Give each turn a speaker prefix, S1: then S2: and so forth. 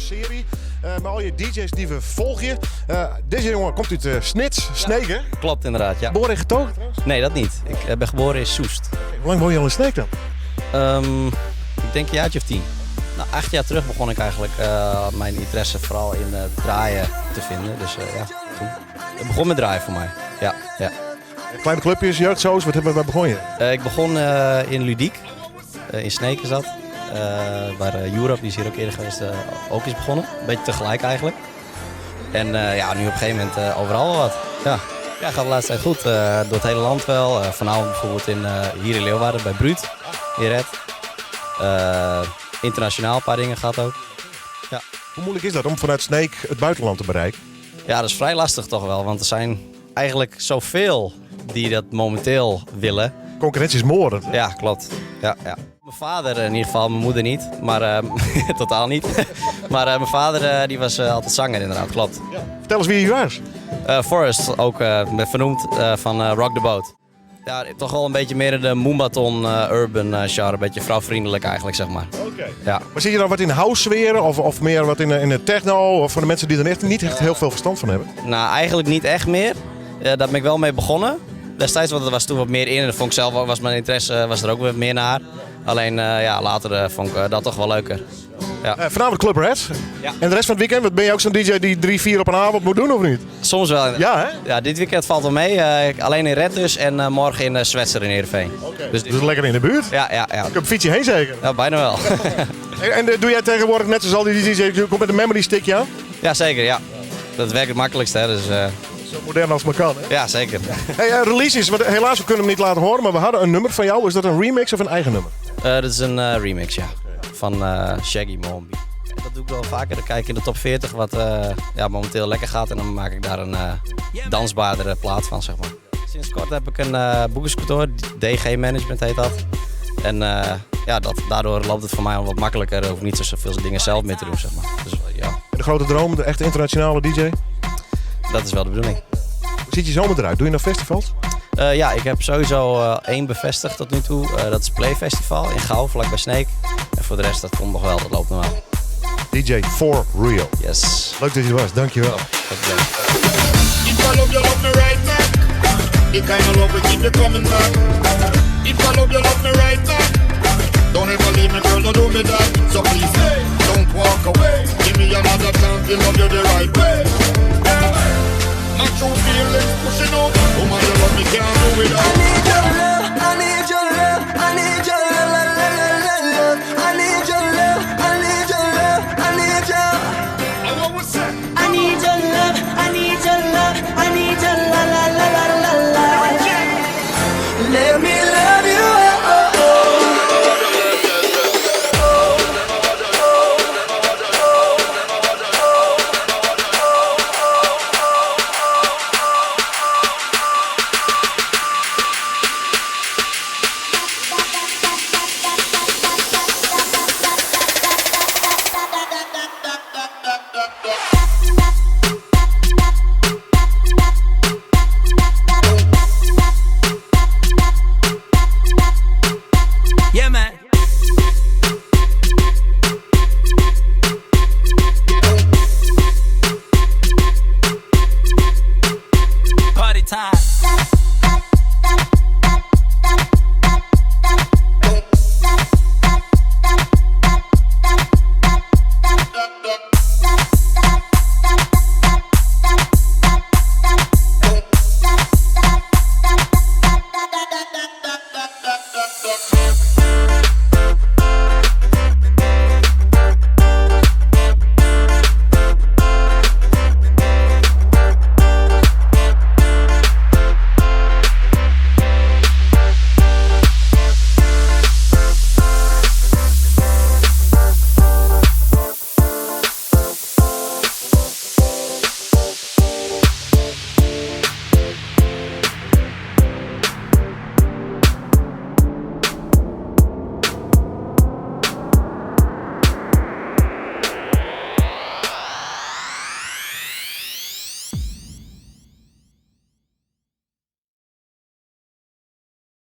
S1: in searje mei al je DJ's dy't we folgje. Dizze jonge komt út Snits, Sneek hè?
S2: Klopt inderdaad, ja.
S1: Geboren en getogen trouwens?
S2: Nee, dat niet. Ik ben geboren in Soest.
S1: Hoe lang woon je al in Sneek dan?
S2: Ik denk een jaartje of 10. Nou, 8 jaar terug begon ik eigenlijk mijn interesse vooral in het draaien te vinden. Dus ja, toen. Het begon met draaien voor mij. Ja.
S1: Kleine clubjes, jeugdshows, waar begon je?
S2: Ik begon in Ludiek, in Sneek is dat. Waar Europe, die is hier ook eerder geweest, ook is begonnen. Een beetje tegelijk eigenlijk. En ja, nu op een gegeven moment overal wel wat. Ja. Ja, gaat de laatste tijd goed. Door het hele land wel. Vanavond bijvoorbeeld hier in Leeuwarden bij Bruut, in Red. Internationaal een paar dingen gaat ook. Ja.
S1: Hoe moeilijk is dat om vanuit Sneek het buitenland te bereiken?
S2: Ja, dat is vrij lastig toch wel. Want er zijn eigenlijk zoveel die dat momenteel willen.
S1: Concurrentie is moordend.
S2: Ja, klopt. Ja. Mijn vader in ieder geval, mijn moeder niet. Maar totaal niet. Maar mijn vader die was altijd zanger inderdaad, klopt.
S1: Ja. Vertel eens wie je was.
S2: Forrest, ook vernoemd van Rock the Boat. Ja, toch wel een beetje meer in de Moombahton urban genre. Een beetje vrouwvriendelijk eigenlijk, zeg maar.
S1: Oké.
S2: Ja.
S1: Maar zit je dan wat in house sferen of meer wat in de techno? Of voor de mensen die er echt niet echt heel veel verstand van hebben?
S2: Nou, eigenlijk niet echt meer. Daar ben ik wel mee begonnen destijds, want dat was toen wat meer in. En dat vond ik zelf ook, was mijn interesse was er ook wat meer naar. Alleen ja, later vond ik dat toch wel leuker. Ja.
S1: Vanavond Club Red.
S2: Ja.
S1: En de rest van het weekend, wat ben je ook zo'n DJ die drie, vier op een avond moet doen of niet?
S2: Soms wel.
S1: Ja, hè?
S2: Ja, dit weekend valt wel mee. Alleen in Red dus en morgen in Zwetser in Heerenveen.
S1: Oké.
S2: Dus,
S1: Dus lekker in de buurt.
S2: Ja.
S1: Ik heb een fietsje heen zeker?
S2: Ja, bijna wel.
S1: En doe jij tegenwoordig net zoals al die DJ's, je komt met een memory stickje aan?
S2: Ja, zeker. Ja. Dat werkt het makkelijkst, hè. Dus,
S1: Zo modern als maar kan, hè?
S2: Ja, zeker.
S1: Hey, releases, want helaas we kunnen hem niet laten horen, maar we hadden een nummer van jou. Is dat een remix of een eigen nummer?
S2: Dat is een remix, ja. Van Shaggy Moambi. Dat doe ik wel vaker. Dan kijk ik in de top 40 wat ja, momenteel lekker gaat. En dan maak ik daar een dansbaardere plaat van, zeg maar. Sinds kort heb ik een boekingskantoor. DG Management heet dat. En ja, daardoor loopt het voor mij al wat makkelijker. Ik hoef niet zoveel dingen zelf meer te doen, zeg maar. Dus, ja.
S1: En de grote droom, de echte internationale DJ?
S2: Dat is wel de bedoeling.
S1: Hoe ziet je zomer eruit? Doe je nog festivals?
S2: Ja, ik heb sowieso één bevestigd tot nu toe. Dat is Play Festival in Gouw, vlakbij Sneek. En voor de rest, dat komt nog wel, dat loopt nog wel.
S1: DJ for real.
S2: Yes.
S1: Leuk dat je er was, dankjewel.
S2: Geen probleem.
S3: If I love you, love me right back. The kind of love we keep you coming back. If I love you, love me right back. Don't ever leave me, girl, don't do me that. So please, hey, don't walk away. Give me another chance to love you the right way. Yeah. My true feelings pushing out. Woman, you love me, can't do without.
S4: I need your love.